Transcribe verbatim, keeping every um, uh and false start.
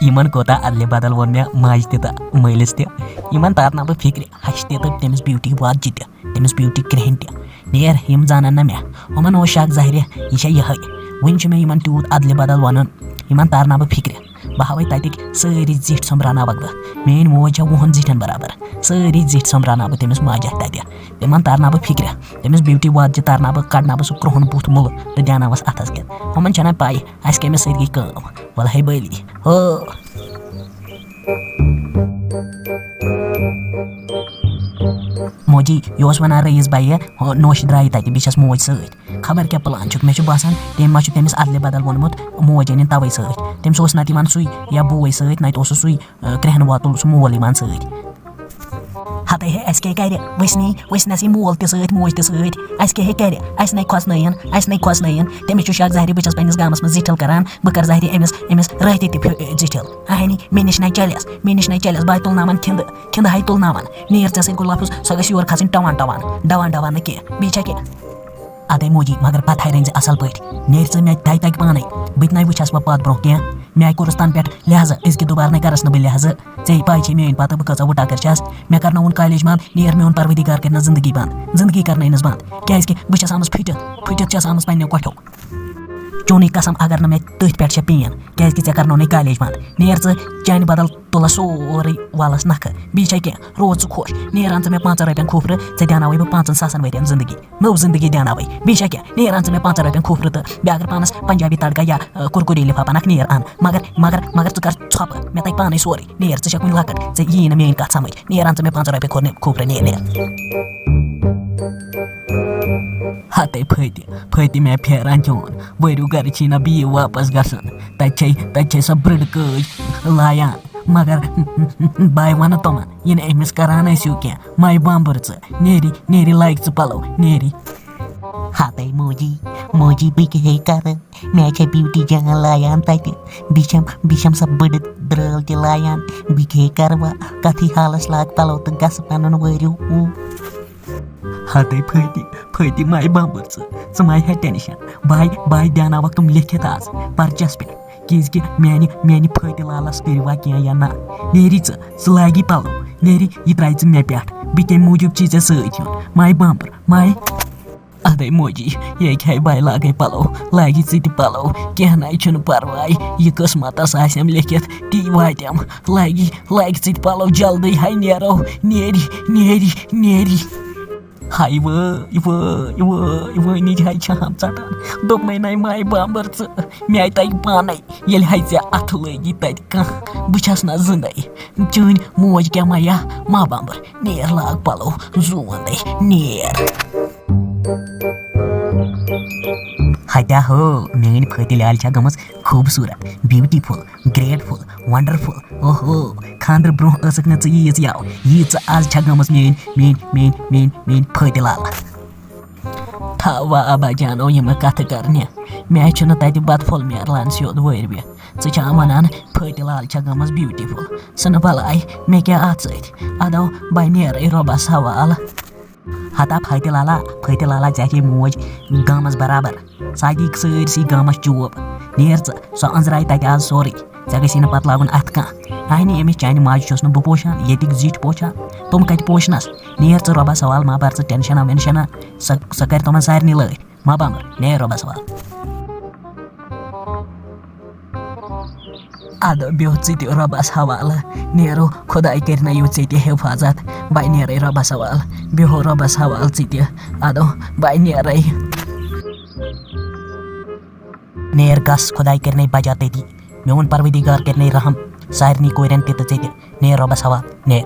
یِمن کوتاہ ادلہِ بدل ووٚن مےٚ ماجہِ تہِ تہٕ مٲلِس تہِ۔ یِمن تارناو بہٕ فِکرِ، ہشہِ تہِ تہٕ تٔمِس بیوٹی وۄتجہِ تہِ، تٔمِس بیوٹی کرٛہِنۍ تہِ۔ نیر، یِم زانن نہ مےٚ، یِمن اوس شک ظاہرِ، یہِ چھےٚ یِہے۔ وُنہِ چھُ مےٚ یِمن تیوٗت ادلہِ بدل ونُن، یِمن تارناو بہٕ فِکرِ۔ بہٕ ہاوے تتِکۍ سٲری زِٹھۍ سۄمبراوناوکھ بہٕ۔ میٲنۍ موج چھےٚ وُہن زِٹھٮ۪ن برابر۔ سٲری زِٹھۍ سۄمبراوناو بہٕ تٔمِس ماجہِ تتہِ۔ تِمن تارناو بہٕ فِکرِ۔ تٔمِس بیوٹی وۄتجہِ تارناو بہٕ، کڑناو بہٕ سُہ کرٛہُن بُتھ مُلہٕ تہٕ دیاناوس اتھس کٮ۪تھ۔ ہُمن چھنہ پاے اسہِ کٔمِس سۭتۍ گٔے کٲم۔ ولہے بٲلی۔ ہو۔ موجی، یہِ اوس ونان رئیس بھایہِ، ہُہ نوشہِ درایہِ تتہِ، بیٚیہِ چھس موج سۭتۍ۔ خبر کیٛاہ plan چھُکھ، مےٚ چھُ باسان، تٔمۍ ما چھُ تٔمِس ادلہِ بدل ووٚنمُت، موج أنِن توے سۭتۍ۔ تٔمِس اوس نتہٕ یِوان سُے یا بوے سۭتۍ، نتہٕ اوسُس سُے، آ، کرٛہن وۄتُل سُہ مول یِوان سۭتۍ۔ ہتے ہے، اسہِ کیٛاہ کرِ؟ وٕچھنی، وٕچھنس یہِ مول تہِ سۭتۍ، موج تہِ سۭتۍ۔ اسہِ کیٛاہ ہے کرِ؟ اسہِ نے کھۄژنٲیِن، اسہِ نے کھۄژنٲیِن۔ تٔمِس چھُ شک ظاہرِ، بہٕ چھس پننِس گامس منٛز زِٹھل کران، بہٕ کرٕ ظاہرِ أمِس، أمِس رٲتہِ تہِ پھِ-، زِٹھل۔ اہنی، مےٚ نِش نے چلٮ۪س، مےٚ نِش نے چلٮ۪س، بہٕ ہاے تُلناون کھِنٛدٕ، کھِنٛدٕ ہاے تُلناون۔ نیر ژےٚ سۭتۍ گوٚو لفظ، سۄ گژھِ یور کھسٕنۍ ٹوان ٹوان، ڈوان ڈوان نہٕ کینٛہہ۔ بیٚیہِ چھا کینٛہہ؟ ادے موجی، مگر پتھ ہاے رٔنۍ زِ اصل پٲٹھۍ۔ نیر ژٕ مےٚ تہِ تگہِ پانَے۔ بہٕ تہِ نَے وٕچھس وۄنۍ پتھ برونٛہہ کینٛہہ۔ مےٚ آے کوٚرُس تَنہٕ پٮ۪ٹھ لحاظہ، أزکہِ دُبارٕ نَے کرس نہٕ بہٕ لحاظہ۔ ژےٚ پاے چھے میٲنۍ پتہٕ بہٕ کۭژاہ وٕٹا کر چھَس۔ مےٚ کرنووُن کالج بنٛد، نیر میون پروردگار کرِ نہٕ زندگی بنٛد۔ زندگی کرنٲینس بنٛد۔ کیازِ کہِ بہٕ چھَس آمٕژ پھٕٹِتھ، پھٕٹِتھ چھَس آمٕژ پننیو کۄٹھیو۔ چونُے قسم اگر نہٕ مےٚ تٔتھۍ پٮ۪ٹھ چھےٚ پین، کیازِ کہِ ژےٚ کرنوونَے کالج بنٛد۔ نیر ژٕ چانہِ بدل تُلس سورُے ولس نکھٕ۔ بیٚیہِ چھا کینٛہہ؟ روز ژٕ خۄش۔ نیر اَن ژٕ مےٚ پانٛژن رۄپین کھوٗپرٕ، ژےٚ دیٛاناوَے بہٕ پانٛژن ساسن ؤرین زندگی۔ نٔو زندگی دیٛاناوَے۔ بیٚیہِ چھا کینٛہہ؟ نیر اَن ژٕ مےٚ پانٛژن رۄپین کھوٗپرٕ تہٕ بیٚیہِ اگر پانس پنجابی تڑکا یا، آ، کُرکُرے لفافہٕ اَنکھ، نیر اَن۔ مگر، مگر، مگر ژٕ کر ژھۄپہٕ۔ مےٚ تگہِ پانے سورُے۔ نیر، ژٕ چھکھ وُنہِ لۄکٕٹ۔ ژےٚ یی نہٕ میٲنۍ کتھ سمجھ۔ نیر اَن ژٕ مےٚ پانٛژن رۄپین کھوٗر-، کھوٗپرٕ، نیر، نیر۔ ہتے پھٔتہِ، پھٔتہِ مےٚ پھیران چون۔ ؤرِو گرٕ چھی نہ بیٚیہِ واپس گژھُن۔ تتہِ چھے، تتے چھے سۄ برٕڈ کٲج لایان۔ مگر بہٕ وَنہٕ تِمن، یہِ نہٕ أمِس کران ٲسِو کینٛہہ۔ مَے بامبر ژٕ۔ نیری، نیری لایک ژٕ پَلو، نیری۔ ہتے موجی، موجی بہٕ کیٛاہ ہے کرٕ؟ مےٚ چھےٚ بیوٹی جان لایان تَتہِ۔ بیٚیہِ چھَم، بیٚیہِ چھَم سۄ بٔڑ درٛٲل تہِ لایان۔ بہٕ کیٛاہ ہے کرٕ وۄنۍ؟ کَتھٕے حالس لاگ پَلو تہٕ گژھٕ پَنُن وٲرِو۔ ہتے پھٔتی، پھٔتی مَے بامبر ژٕ۔ ژٕ مَے ہے ٹینشن۔ بہٕ ہاے، بہٕ ہاے دیٛاناوَکھ تِم لیکھِتھ آز پرچس پٮ۪ٹھ۔ کیازِ کہِ میانہِ، میانہِ پھٲتہِ لالس کٔرِوا کینٛہہ یا نہ۔ نیری ژٕ، ژٕ لاگی پلو، نیری یہِ ترٛایہِ ژٕ مےٚ پٮ۪ٹھ۔ بہٕ کمہِ موٗجوٗب چھی ژےٚ سۭتۍ یُن؟ ماے بامبر، ماے۔ ادے موجی، یہِ کیٛاہ بے لاگے پلو، لاگی ژٕ تہِ پلو۔ کینٛہہ نَے چھُنہٕ پرواے، یہِ قٕسمتس آسٮ۪م لیکھِتھ، تی واتٮ۪م۔ لاگی، لاگی ژٕ تہِ پلو، جلدی ہاے نیرو، نیری، نیری، نیری۔ ہاے وٲے، وٲے، وٲے، وٲنِج ہاے چھِ ہم ژٹان۔ دوٚپمَے نَے ماے بامبر ژٕ، مےٚ تَگہِ پانَے، ییٚلہِ ہاے ژےٚ اَتھٕ لٲگی تَتہِ کانٛہہ، بہٕ چھَس نہ زِندَے۔ چٲنۍ موج کیٛاہ مَیا، ما بامبر، نیر لاگ پَلو، زوٗن دَے، نیر۔ ہتیا ہو، میٲنۍ پھٲتِلۍ آلہِ چھےٚ گٔمٕژ خوٗبصوٗرت، بیوٹیفُل، گریٹفُل، ونڈرفُل۔ اوہو، خانٛدرٕ برونٛہہ ٲسٕکھ نہٕ ژٕ ییٖژ یَو، ییٖژ ژٕ آز چھےٚ گٔمٕژ میٲنۍ، میٲنۍ، میٲنۍ، میٲنۍ، میٲنۍ پھٲتِلۍ آلہٕ۔ تھاو وا ابا جانو یِمہٕ کتھٕ کرنہِ۔ مےٚ چھُنہٕ تتہِ بتہٕ پھوٚل میلان سیوٚد وٲرۍوِ۔ ژٕ چھےٚ ونان پھٲتِلۍ آلہٕ چھےٚ گٔمٕژ بیوٹیفُل۔ ژھٕنہٕ بلاے، مےٚ کیٛاہ اتھ سۭتۍ؟ ادو، بہٕ نیرے رۄبس حوالہٕ۔ ہتا پھٲتِلۍ لالا، پھٲتِلۍ لالا، ژےٚ چھے موج گامس برابر۔ سۄ دِیہِ سٲرسٕے گامس چوب۔ نیر ژٕ، سۄ أنٛزراوِ تتہِ آز سورُے۔ ژےٚ گژھی نہٕ پتہٕ لاگُن اتھ کانٛہہ۔ اہنہِ، ییٚمِس چانہِ ماجہِ چھُس نہٕ بہٕ پوشان، ییٚتِکۍ زِٹھۍ پوشان۔ تِم کتہِ پوشنس؟ نیر ژٕ رۄبس حوالہٕ، ما بر ژٕ ٹینشنا وینشنا۔ سۄ، سۄ کرِ تِمن سارنٕے لٲٹھۍ۔ ما بامبر، نیر رۄبس حوالہٕ۔ ادٕ بیوٚہہ ژٕ تہِ رۄبس حوالہٕ، نیرو خۄداے کٔرِنَے یوٗت ژےٚ تہِ حفاظت، بہٕ نیرے رۄبس حوالہٕ، بیوٚہو رۄبس حوالہٕ ژٕ تہِ، ادٕ بہٕ نیرے۔ نیر گژھ، خۄداے کٔرِنَے بجا تٔتی، میون پروردگار کٔرِنَے رحم، سارنٕے کورٮ۪ن تہِ تہٕ ژےٚ تہِ، نیر رۄبس حوالہٕ، نیر۔